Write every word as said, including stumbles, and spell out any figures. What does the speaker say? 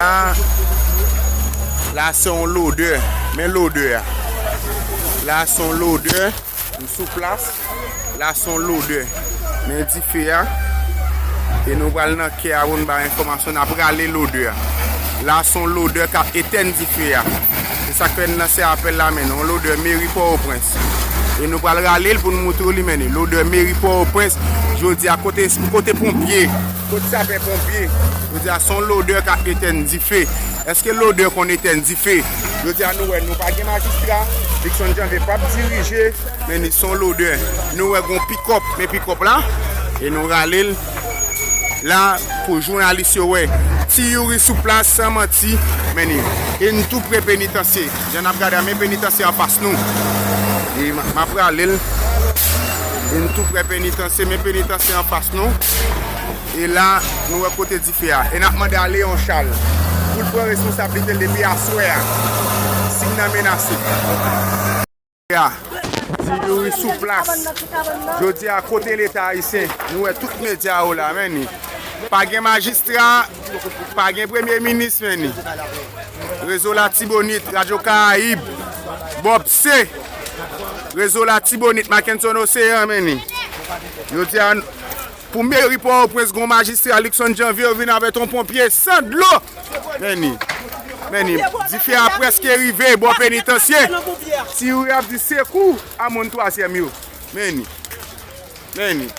La, la se yon lodè. Men lodè a. La se yon lodè. M sou plas. La se yon lodè. Men dife a. E nou pral nan kè a pou n bay enfòmasyon. N ap rale lodè a. La se yon lodè k ap etèn dife a. Se sa k fè n lanse apèl la, men yon lodè meri Pòtoprens. E nou pral rale l pou n moutre w li, men lodè meri Pòtoprens. Jodi a, kote, kote ponpye? Kot sapè ponpye? Jodi a, se yon lodè k ap etèn dife. Èske lodè konn etèn dife? Jodi a, nou wè, nou pa gen majistra. Dickson Janvier p ap dirije, men li se yon lodè. Nou wè, gon pikòp, men pikòp la, e nou rale l la pou jounalis yo wè. Ti Youri sou plas, san manti, men li. E n tou pre penitansye. Jan n ap gade a, men penitansye anfas nou. E m, m ap rale l. E n tou pre penitansye, men penitansye anfas nou. E la, nou wè kote dife a. E n ap mande a Léon Charles pou l pran responsablite l depi aswè a. Si n nan menase. A, Ti Youri sou plas. Jodi a, kote Leta ayisyen? Nou wè tout medya yo la, men ni. Pa gen majistra, pa gen premye minis, men ni. Rezo Latibonit, Radyo Karayib, Bob C. Rezo Latibonit, Mackenson Ocean, men ni. Jodi a, pou meri Pòtoprens, gon majistra Luckson Janvier vin avèk yon ponpye san dlo. Men ni. Men ni. Dife a prèske rive bò penitansye. Ti Youri ap di sekou a moun twazyèm yo. Men ni. Men ni.